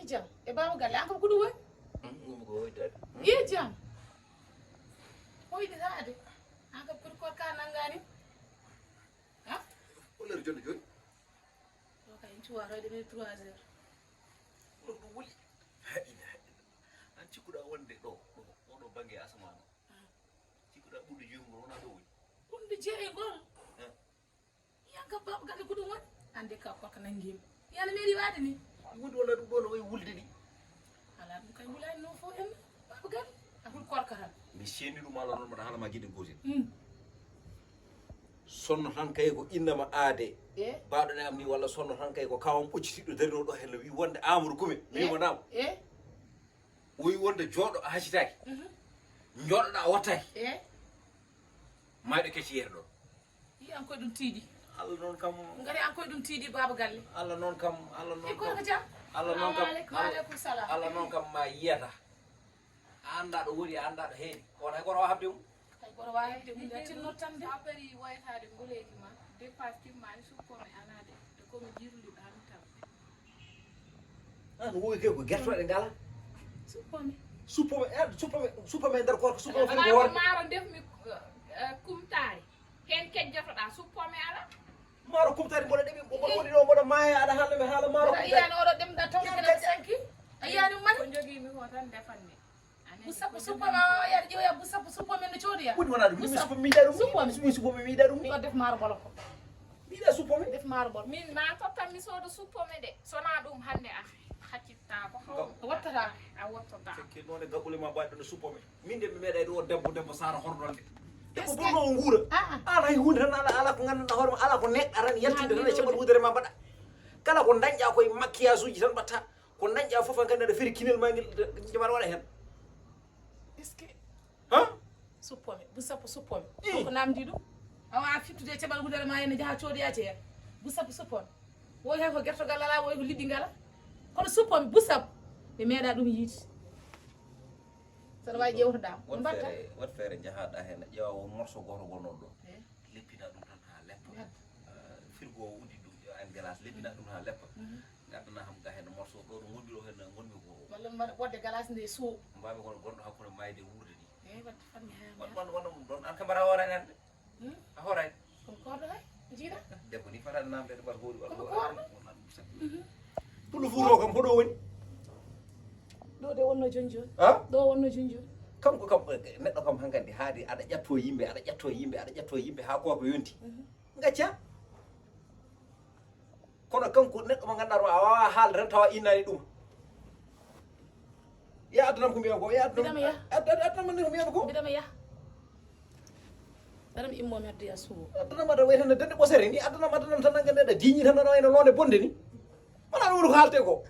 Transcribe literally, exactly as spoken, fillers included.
Jam e baaba galle, an kam ko ɗum woni? Ɗum ko hoytaade. Ye jam. Hoyɗitaade. An kam koɗi korka nanngani? Ha? Ko l'heure joni joni? Ɗo kay en cuwa rewde min trois heures. Ɗum ɗum wuli. Ha ina ha ina. An cikkuɗa wonde ɗo, ɗo, oɗo bannge asamaan o. Cikkuɗa ɓulɗo jeegom ngol wona ɗo woni. Ɓulɗo jeegom? Ha. Yan kam baaba galle ko ɗum woni? Ande ka korka nanngima. Yana meeɗi waade ni? Ɗum woni walla ɗum ɗo no wayi wulde ni? Alaa ɗum kay wulaani noon fof en baaba galle. A hul korka tan. Mi seeni ɗum Allah noon mbaɗa haala ma giɗen gootel. Hmm. Sonno tan kay ko innama aade. Eh? Baaɗo ne am ni walla sonno tan kay ko kawam ɓoccitiɗo darino ɗo hella wi wonde Amadou Kume. Mi Eh? Wima naam. Eh? Wi wonde jooɗo a hasitaaki. Mhm. Jooɗoɗa a wattaaki. Eh? Mayɗo kecci yeeto ɗo. Yi an koye ɗum tiiɗi. Allah noon kam. Ngari an koye ɗum tiiɗi baaba galle. Allah noon kam, Allah noon E kono kam. Ko jam? Allah noon kam. Wa aleykum, wa aleykum salam. Allah noon kam ma yiyata. A anndaa ɗo woni, a anndaa ɗo heedi. Kono hay goto wawa habde mum. Hay goto wawa habde mum, a tinno tan de. Sa parii wayataade nguleeki ma, dépasse timmaani, suppome alaa de. E ko mi jirluɗa mi taw. An wowi ke ko gertoɗe ngala. Suppome. Suppome, eh, suppome, suppome nder korko, suppome fu ko Alaa ko hoore. Maaro ndefmi, eh, kumtaari. Heen kejjotoɗaa, suppome alaa. Maaro kumtaari mboɗo ɗeɓi, mboɗo woni ɗo, mboɗo maaya, aɗa haalna mi haala maaro Aɗa kumtaari. Iyano oɗo ɗemɗa taw Heen kene kejja- sanki. A yiyani ɗum mani? Ko njogiimi ko tan ndefanmi. Anen Bu sappo ko suppome njogiimi a ko. Yaɗa ƴeewoya bu sappo suppome no coodoya. Woni wona ɗum, mi Busa- suppome mi yiɗa ɗum ni. Suppome. Mi suppome mi yiɗa ɗum ni. Yo def maaro bolo ko. Mi yiɗa suppome. Def maaro bolo. Min ma tottan mi sooda suppome de. Sona ɗum hannde a haccittaako. Gaw. A wattata. A wattata. Fekke noone gaɓɓule ma mbaɗi ɗo suppome. Min de mi meeɗay ɗo debbo, debbo Sara horɗonde. Debbo Est-ce que bonno o nguura. Ah, ah. An hay hunde tan ala, ala ko nganndanɗa hoore ma, ala ko neɗɗa tan yaltude tan e caɓal wudere ma mbaɗa. Kala ko dañƴa koye maquillage uji tan mbatta. Ko dañƴa fof an kandi aɗa feri kinel ma ngel, jamar waɗa hen. Est-ce que Han? Suppome, bu sappo suppome. Ih. Ko namdi ɗum? Awa fittude e caɓal wudere ma ene jaha coodoya ceer. Bu sappo suppome. Woy hay ko gertogal ala, woy ko liɗɗi ngala. Kono suppome bu sappo. Mi meeɗa ɗum yiide. Saɗa wawi ƴewtoɗa. Wat mbatta. Feere, wat feere jahaɗa hen, ƴeewa won morceau goto gonnoɗo ɗo. Eh. Leppina ɗum tan ha leppa. Yadda. Eh, frigo o uddi ɗum, ƴeewa en glace, leppina ɗum ha leppa. Mhm. Ngaddana ham ga hen morceau ɗo, ɗo gonɗi ɗo hen gonmi ko. Walla mbaɗa ɓodde glace nde suuɗ. Mbaami kono gonɗo hakkunde mayde e wuurde ni. Eyi, waɗde fanmi ha Wan, wan, wan ɗum ɗon, an kam mbaɗa hoore nan de. Hmm? A hoore. Kono korɗo hay, jiiɗa? Debbo ni fata namde de bar hoori walla Kono hoore. Korɗo? Wonnan ɗum saɗi. Mhm. Pullo fuuro kam ko ɗo woni? Ɗo de wonno joni joni. Ha? Ɗo wonno joni joni. Kanko kam, eh, neɗɗo kam hankadi haadi aɗa ƴatto yimɓe, aɗa ƴatto yimɓe, aɗa ƴatto yimɓe ha koko yonti. Mhm. Ngacca. Kono kanko neɗɗo mo ngannduɗaa ɗum, a waawaa haalde tan tawa innani ɗum. Ya addanam ko mbiyan ko, ya addanam. Mbiɗa mi yaha. Adda-, adda-, addanam ko mbiyan ko. Mbiɗa mi yaha. Mbiɗa mi immo mi addoya suuwo. Addanam aɗa waytande dande ɓosere ni, addanam, addanam tan nanngan aɗa diiñi tan aɗa wayno loonde bonde ni. Wala ɗum woni ko haalte ko.